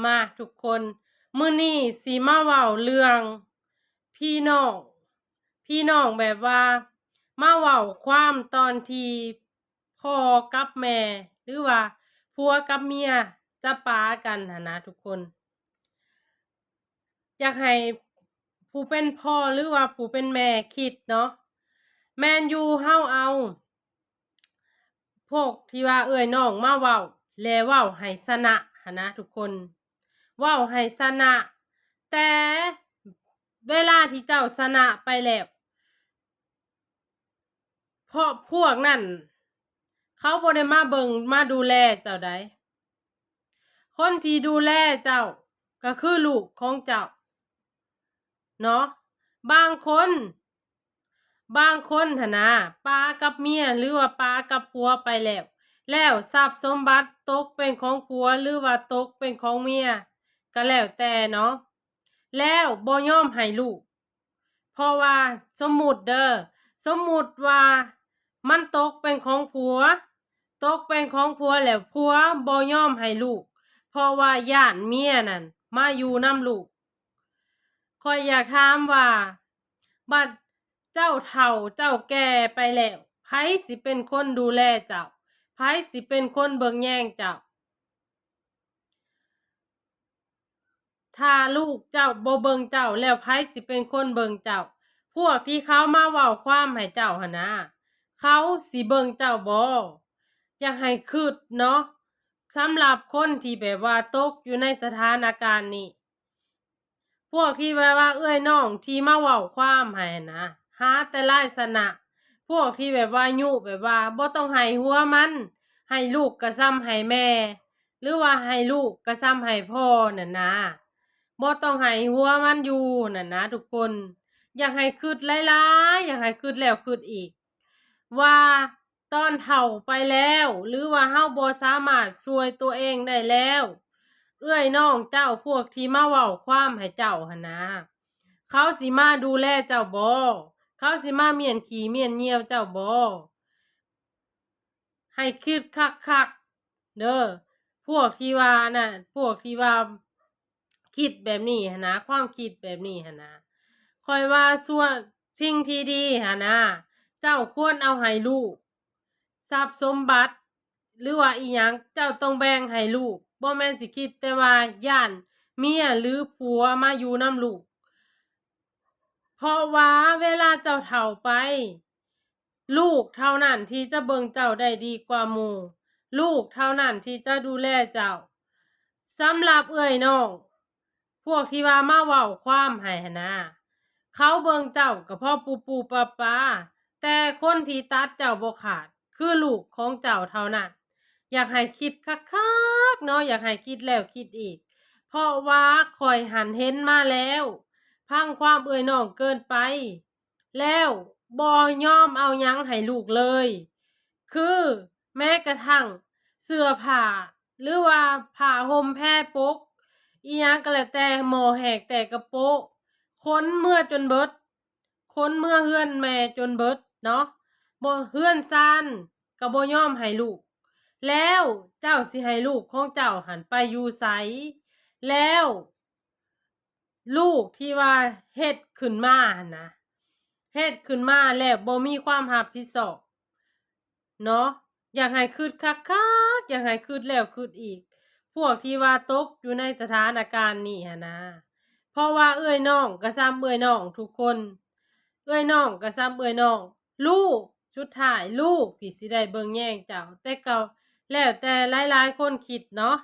ມາທຸກຄົນ, ມື້ນີ້ຊິມາເວົ້າເລື່ອງພີ່ນ້ອງ, ພີ່ນ້ອງແບບວ່າມາເວົ້າຄວາມຕອນທີ່ພໍ່ກັບແມ່ ຫຼືວ່າຜົວກັບເມຍຈະປາກັນຫັ້ນນະທຸກຄົນ. ຢາກໃຫ້ຜູ້ເປັນພໍ່ ຫຼືວ່າຜູ້ເປັນແມ່ຄິດເນາະ, ແມ່ນຢູ່ເຮົາເອົາ ພວກທີ່ວ່າເອື້ອຍນ້ອງມາເວົ້າ ແລະ ເວົ້າໃຫ້ຊະນະຫັ້ນນະທຸກຄົນ, ເວົ້າໃຫ້ຊະນະ, ແຕ່ເວລາທີ່ເຈົ້າຊະນະໄປແລ້ວ ເພາະພວກນັ້ນເຂົາບໍ່ໄດ້ມາເບິ່ງມາດູແລເຈົ້າໃດ. ຄົນທີ່ດູແລເຈົ້າກໍຄືລູກຂອງເຈົ້າເນາະ. ບາງຄົນ ບາງຄົນຫັ້ນນະ ປາກັບເມຍ ຫຼືວ່າປາກັບຜົວໄປແລ້ວ, ແລ້ວຊັບສົມບັດຕົກເປັນຂອງຜົວ ຫຼືວ່າຕົກເປັນຂອງເມຍ ກໍແລ້ວແຕ່ເນາະ, ແລ້ວບໍ່ຍອມໃຫ້ລູກ. ເພາະວ່າສົມມຸດເດີ, ສົມມຸດວ່າມັນຕົກເປັນຂອງຜົວ, ຕົກເປັນຂອງຜົວແລ້ວຜົວບໍ່ຍອມໃຫ້ລູກ ເພາະວ່າຢ້ານເມຍນັ້ນມາຢູ່ນຳລູກ. ຂ້ອຍຢາກຖາມວ່າ ບັດເຈົ້າເຖົ້າເຈົ້າແກ່ໄປແລ້ວ ໃຜຊິເປັນຄົນດູແລເຈົ້າ? ໃຜຊິເປັນຄົນເບິ່ງແຍງເຈົ້າ? ຖ້າລູກເຈົ້າບໍ່ເບິ່ງເຈົ້າແລ້ວ ໃຜຊິເປັນຄົນເບິ່ງເຈົ້າ? ພວກທີ່ເຂົາມາເວົ້າຄວາມໃຫ້ເຈົ້າຫັ້ນນະ ເຂົາຊິເບິ່ງເຈົ້າບໍ່? ຢາກໃຫ້ຄິດເນາະ, ສຳລັບຄົນທີ່ແບບວ່າຕົກຢູ່ໃນສະຖານະການນີ້. ພວກທີ່ແບບວ່າເອື້ອຍນ້ອງທີ່ມາເວົ້າຄວາມໃຫ້ນະ ຫາແຕ່ລາຍຊະນະ, ພວກທີ່ແບບວ່າຍຸ ແບບວ່າບໍ່ຕ້ອງໃຫ້ຫົວມັນ, ໃຫ້ລູກກະສ່ຳໃຫ້ແມ່ ຫຼືວ່າໃຫ້ລູກກະສ່ຳໃຫ້ພໍ່ນັ້ນນະ, ບໍ່ຕ້ອງໃຫ້ຫົວມັນຢູ່ນັ້ນນະທຸກຄົນ. ຢາກໃຫ້ຄິດຫຼາຍໆ, ຢາກໃຫ້ຄິດແລ້ວຄິດອີກ ວ່າ ຕອນເຖົ້າໄປແລ້ວ ຫຼືວ່າເຮົາບໍ່ສາມາດຊ່ວຍຕົວເອງໄດ້ແລ້ວ, ເອື້ອຍນ້ອງເຈົ້າ ພວກທີ່ມາເວົ້າຄວາມໃຫ້ເຈົ້າຫັ້ນນະ ເຂົາຊິມາດູແລເຈົ້າບໍ່? ເຂົາຊິມາມ້ຽນຂີ້ມ້ຽນຍ່ຽວເຈົ້າບໍ່? ໃຫ້ຄິດຄັກໆເດີ ພວກທີ່ວ່ານັ້ນ ພວກທີ່ວ່າ ຄິດແບບນີ້ຫັ້ນນະ, ຄວາມຄິດແບບນີ້ຫັ້ນນະ, ຂ້ອຍວ່າສ່ວນ ສິ່ງທີ່ດີຫັ້ນນະ ເຈົ້າຄວນເອົາໃຫ້ລູກ, ຊັບສົມບັດ ຫຼືວ່າອີ່ຫຍັງ ເຈົ້າຕ້ອງແບ່ງໃຫ້ລູກ, ບໍ່ແມ່ນຊິຄິດແຕ່ວ່າຢ້ານເມຍ ຫຼື ຜົວມາຢູ່ນຳລູກ. ເພາະວ່າເວລາເຈົ້າເຖົ້າໄປ, ລູກເທົ່ານັ້ນທີ່ຈະເບິ່ງເຈົ້າໄດ້ດີກວ່າໝູ່, ລູກເທົ່ານັ້ນທີ່ຈະດູແລເຈົ້າ. ສຳລັບເອື້ອຍນ້ອງ ພວກທີ່ວ່າມາເວົ້າຄວາມໃຫ້ຫັ້ນນະ, ເຂົາເບິ່ງເຈົ້າກໍພໍປູ່ໆປາໆ, ແຕ່ຄົນທີ່ຕັດເຈົ້າບໍ່ຂາດ ຄືລູກຂອງເຈົ້າເທົ່ານັ້ນ. ຢາກໃຫ້ຄິດຄັກໆເນາະ, ຢາກໃຫ້ຄິດແລ້ວຄິດອີກ, ເພາະວ່າຂ້ອຍຫັ້ນເຫັນມາແລ້ວ, ຟັງຄວາມເອື້ອຍນ້ອງເກີນໄປ. ແລ້ວບໍ່ຍອມເອົາຫຍັງໃຫ້ລູກເລີຍ, ຄືແມ້ກະທັ່ງເສື້ອຜ້າ ຫຼືວ່າຜ້າຫົ່ມແພປົກ ອີ່ຫຍັງກໍແລ້ວແຕ່, ໝໍ້ແຫກແຕກກະໂປະ, ຂົນເມືອຈົນເບິດ, ຂົນເມືອເຮືອນແມ່ຈົນເບິດເນາະ, ບໍ່ ເຮືອນຊານກໍບໍ່ຍອມໃຫ້ລູກ. ແລ້ວເຈົ້າຊິໃຫ້ລູກຂອງເຈົ້າຫັ້ນໄປຢູ່ໃສ? ແລ້ວ ລູກທີ່ວ່າເຮັດຂຶ້ນມາຫັ້ນນະ, ເຮັດຂຶ້ນມາແລ້ວບໍ່ມີຄວາມຮັບຜິດຊອບເນາະ. ຢາກໃຫ້ຄິດຄັກໆ, ຢາກໃຫ້ຄິດແລ້ວຄິດອີກ, ພວກທີ່ວ່າຕົກຢູ່ໃນສະຖານະການນີ້ຫັ້ນນະ, ເພາະວ່າເອື້ອຍນ້ອງກໍສ່ຳເອື້ອຍນ້ອງທຸກຄົນ, ເອື້ອຍນ້ອງກໍສ່ຳເອື້ອຍນ້ອງ, ລູກ ສຸດທ້າຍລູກທີ່ຊິໄດ້ເບິ່ງແຍງເຈົ້າ, ແຕ່ກໍແລ້ວແຕ່ຫຼາຍໆຄົນຄິດເນາະ.